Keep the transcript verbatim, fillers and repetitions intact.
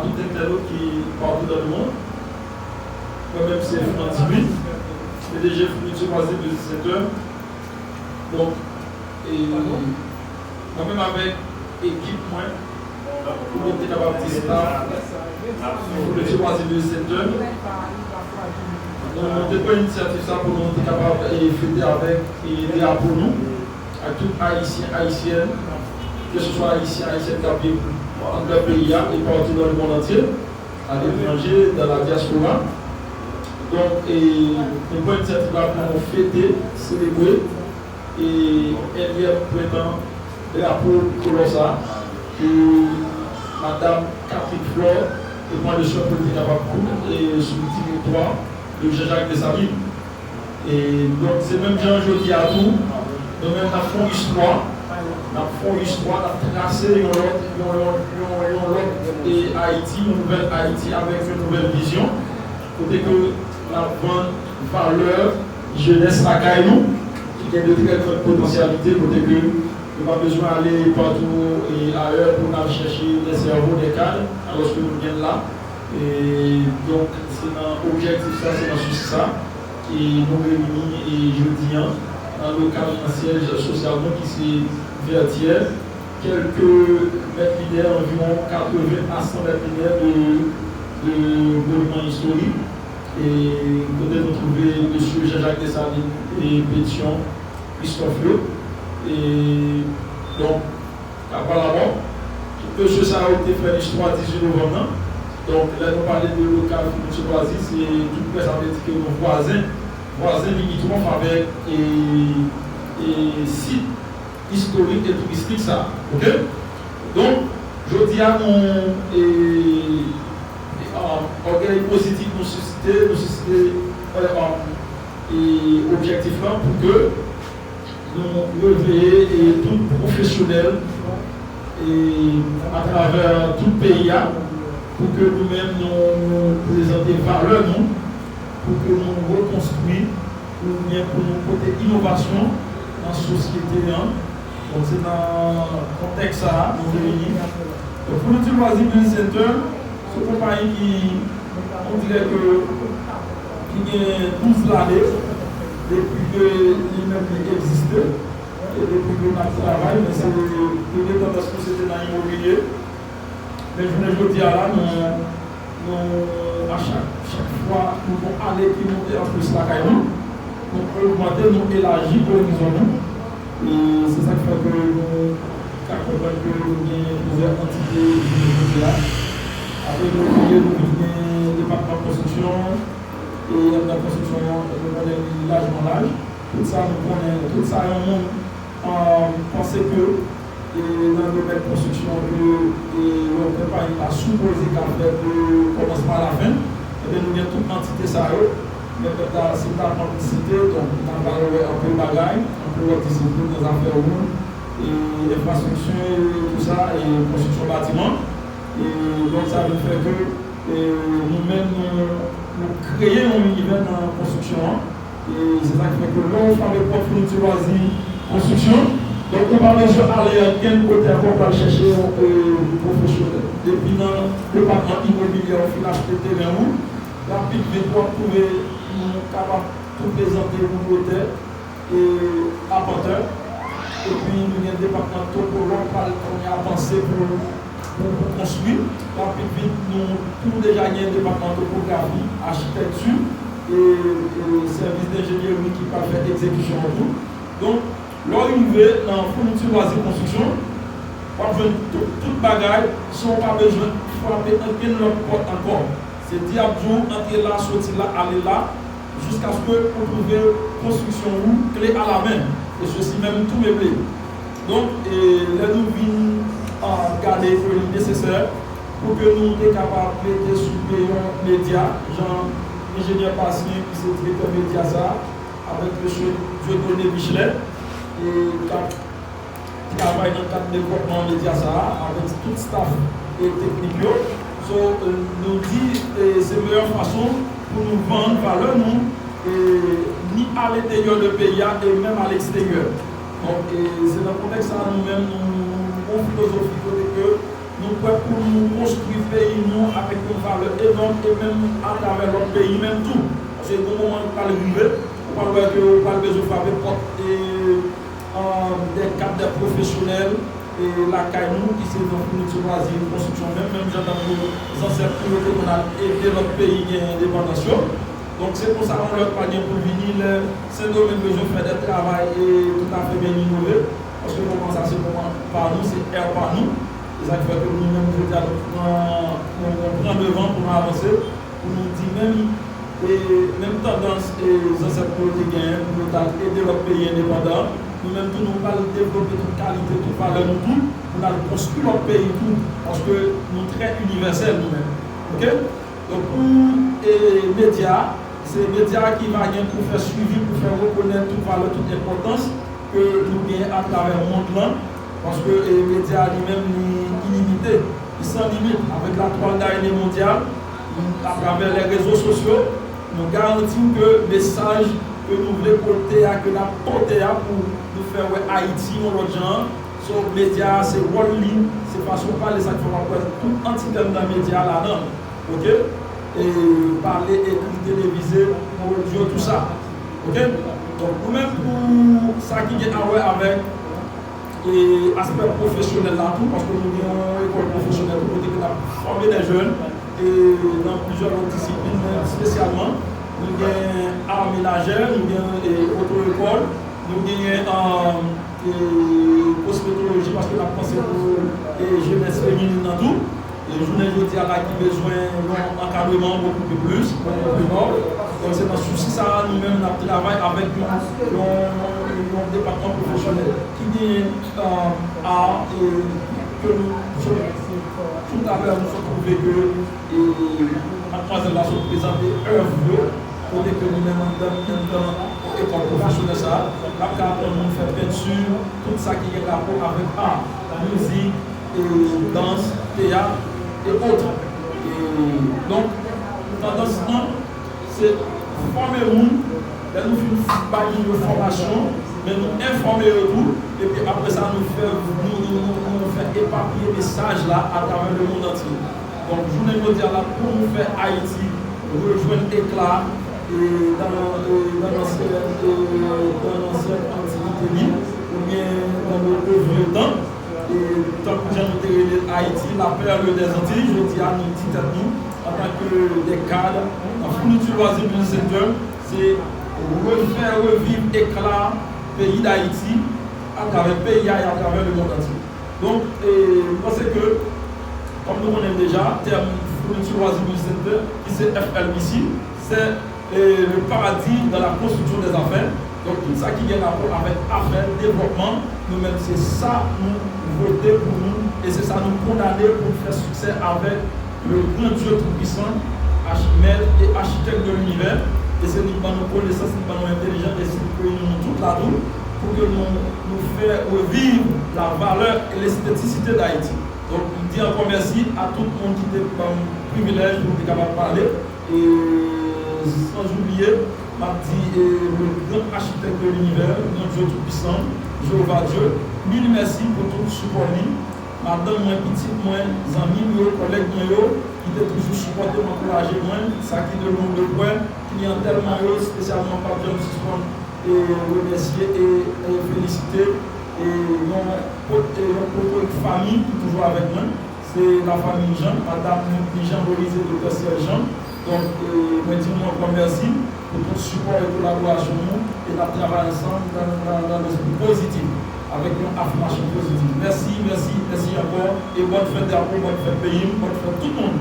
Tout entènot ki partou dans le monde. Mwen menm se Frantz Louis, P D G Fourniture Croisée Business Center. Donk, e, mwen menm avèk ekip mwen, pou nou te kapab di staff Fourniture Croisée Business Center, nou, nou te pran inisyativ sa pou nou te kapab, e, fete avèk, e, drapo nou, ak tout Ayisyen, Ayisyèn, keseswa Ayisyen, Ayisyèn k ap viv anndan peyi a e partou dans le monde entier, aletranje, dans la diaspora. Donk, e, nou pran inisyativ la pou nou fete, selebre, e, ènyèm prentan drapo trikolò sa, ke Madam Catherine Flore te pran le swen pou l te kapab koud, e, sou direktwa de Jean-Jacques Dessalines. E, donk, se menm jan jodi a tou, nou menm n ap fè yon istwa, n ap fè yon istwa, n ap trase yon lòt, yon, yon, yon, yon lòt, e, Ayiti, yon nouvèl Ayiti avèk yon nouvèl vizyon, kote ke n ap vann valè jenès lakay nou, ki gen de trè gran potansyalite, kote ke nou pa bezwen ale patou e ayè pou n al chèche de sèvo, de kad, alòske nou gen l la. E, donk, se nan objektif sa, se nan sousi sa, ke nou reyini, e, jodi a, nan lokal, nan syèj sosyal nou ki se Vètyè, kèlke mèt linè, anviwon katreven a san mèt linè de, de moniman istorik, e, kote nou twouve mesye Jean-Jacques Dessalines e Pétion Christophe yo. E, donk, Kapalamò. Tout mesye sa yo te fè listwa dizuit novanm nan. Donk, lè nou pale de lokal Fourniture Croisée, se tou prè, sa vle di ke nou vwazen, vwazen limitwòf avèk, e, e sit istorik e touristik sa. Oke? Donk, jodi a nou, e, e, um, ògèy pozitif nou sisite, nou sisite, e, um, e, objektif lan pou ke nou reveye, e, tout pwofesyonèl, e, atravè tout peyi a, pou ke nou menm nou, nou prezante valè nou, pou ke nou rekonstwi, oubyen pou nou pote inovasyon nan sosyete a. Donk, se nan kontèks sa a nou reyini. Donk, Fourniture Croisée Business Center, se yon konpayi ki, on dirè ke, ki gen douz lane depi ke li menm li egziste, e depi ke n ap travay, men se premye tandans nou se te nan imobilye. Men jounen jodi a la, nou, nou, a chak, chak fwa nou gon ane ki moute anplis lakay nou, nou ogmante, nou elaji orizon nou. E se sa k fè ke nou ka konprann ke nou gen plizyè antite jounen jodi a. Apre nou vire, nou vin gen depatman konstriksyon, e anndan konstriksyon an, nou konnen li lajman laj. Tout sa nou konnen, tout sa yon moun, um, panse ke, e, nan domèn konstriksyon ke, e, yon konpayi ta sipoze ka fè de kòmansman a lafen, ebyen nou gen tout antite sa yo. Men pèp la, si m ta pran site, donk, nou ta pral wè anpil bagay, anpil lòt disiplin nan zafè wout, e, enfrastrikti, tou sa, e konstriksyon batiman. E donk sa vin fè ke, e, nou menm nou, nou kreye yon linivè nan konstriksyon an. E se sa k fè ke lè w frape pòt Fourniture Croisée Construction, donk ou pa bezwen ale ankenn kote ankò pou al chèche yon, e, pwofesyonèl. Depi nan depatman imobilye ou fin achte teren ou, rapid vit w ap twouve nou kapab tou prezante ou notè, e apatè. Epi nou gen depatman topològ, pral kounye a panse pou, pou, pou konstwi. Rapid vit, nou tou deja gen depatman topografi, achitèkti, e, e sèvis denjenyeri ki pral fè egzekisyon an tou. Donk, lè w rive nan Fourniture Croisée Construction, w ap jwenn tout, tout bagay, san w pa bezwen frape ankenn lòt pòt ankò. Se di ap di w antre la, soti la, ale la, jiskaske ou twouve konstriksyon ou kle a la men, e sesi menm tou meble. Donk, e, lè nou vin, a, gade ke li nesesè pou ke nou te kapab mete sou pye yon medya, jan enjenyè Pasyen, ki se direktè medya sa a, avèk mesye Dieudonné Michelet, e k ap travay nan kad devlòpman medya sa a, avèk tout staff e teknik yo. So, e, nou di, e, se meyè fason pou nou vann valè nou, e, ni alenteryè de peyi a e menm aleksteryè. Donk, e, se nan kontèks sa a nou menm nou, nou gon filozofi kote ke Nou prè pou nou konstwi peyi nou avèk yon valè enòm e menm atravè lòt peyi menm tou. Paske gon moman k pral rive, ou pral wè ke ou pral bezwen frape pòt e, e, de kad, de pwofesyonèl e lakay nou ki se nan founiti lwazi konstriksyon menm, menm jan tankou zansèt nou yo te konn al ede lòt peyi gen endepandans yo. Donk se konsa yon lòt pa gen pou l vini lè Sendomeng bezwen fè de travay e toutafè byen inove. Paske moman sa se moman pa nou, se è pa nou. E sa k fè ke nou menm jodi a nou pran, nou, nou pran devan pou nou avanse, pou nou di menm, e, menm tandans e zansèt nou yo te genyen pou yo t al ede lòt peyi endepandan, nou menm tou nou pral devlope tout kalite, tout valè nou tou, pou n al konstwi lòt peyi tou, paske nou trè inivèsèl nou menm. Oke? Donk pou e, medya, se medya ki va gen pou fè swivi, pou fè rekonèt tout valè, tout enpòtans ke nou gen atravè mond lan, paske e, medya li menm li ilimite, li san limit. Avèk la toile d'araignée mondyal, atravè lè rezo sosyo, nou garanti w ke mesaj ke nou vle pote a, ke n ap pote a pou nou fè wè Ayiti yon lòt jan an. So, medya a se wòl li, se fason w pale, sa k fè w ap wè tout antitè nan medya a ladan l. Oke? E pale, ekri, televize, odyo, tou sa. Oke? Donk, nou menm pou sa ki gen a wè avèk e aspè pwofesyonèl la tou, paske nou gen yon ekòl pwofesyonèl tou kote ke n ap fòme de jèn e nan plizyè lòt disiplin, men espesyalman, nou gen ar menajè, nou gen e oto-ekòl, nou genyen e, e kosmetoloji, paske n ap panse pou e jenès feminin nan tou. E jounen jodi a la ki bezwen yon ankadreman bokou pi plis, bokou pi fò. Donk se nan sousi sa a nou menm n ap travay avèk yon, yon, yon depatman pwofesyonèl ki genyen e, ar e ke nou sot, toutalè nou sot twouve ke e madmwazèl la sot prezante èv yo, kote ke nou menm anndan, anndan ekòl pwofesyonèl sa a, n ap ka aprann moun fè penti, tout sa ki gen rapò avèk ar, mizik, e dans, teyat, e otre. E donk, tandans lan, se fòme moun, lè nou fin bay moun yo fòmasyon, men nou enfòme yo tou, epi apre sa nou fè, nou, nou, nou, nou fè epapiye mesaj la atravè lemonn antye. Donk, jounen jodi a la, pou nou fè Ayiti rejwenn ekla, e, nan, e, nan ansyen, e, nan ansyen aktivite li, oubyen nan le, le vieux temps, e, tankou jan nou te rele l Ayiti, la perle des Antilles, jodi a nou di tèt nou, antanke de kad, nan founiti lwazi Business Center, se refè reviv ekla peyi Dayiti atravè peyi a e atravè lemonn antye. Donk, e, m panse ke, kòm nou konnen deja, tèm founiti lwazi Business Center, ki se F L B C, se, e, le paradis dans la construction des affaires. Donk, tout sa ki gen rapò avèk afè, devlòpman, nou menm se sa nou vote pou nou, e se sa nou kondane pou n fè siksè avèk le grand Dieu tout-puissant, ach-, mèt e achitèk de linivè, e se li k ban nou konesans, li k ban nou entèlijans, e se li k reyini nou tout la tou, pou ke nou, nou fè reviv la valè e lestetisite Dayiti. Donk, m di ankò mèsi a tout moun ki te ban m privilèj pou m te kapab pale, e san oubliye, m ap di, e, le grand architecte de l'univers, le grand Dieu tout-puissant, Jéhovah Dieu, mil mèsi pou tout sipò li. Madanm mwen, pitit mwen, zanmi m yo, kòlèg mwen yo, ki te toujou sipòte m, ankouraje mwen, sa ki de lwen ou de prè, kliyantèl mwen yo, espesyalman, m p ap janm sispann e remèsye e, e felisite e yon, e yon poto ek fanmi ki toujou avèk mwen. Se lafanmi Jean, madanm Jean Moïse e Doktè Serge Jean. Donk, e, mwen di nou ankò mèsi pou tout sipò e kolaborasyon nou, e n ap travay ansanm nan, nan, nan lespri pozitif, avèk yon afimasyon pozitif. Mèsi, mèsi, mèsi ankò, e bòn fèt drapo, bòn fèt peyi m, bòn fèt tout moun.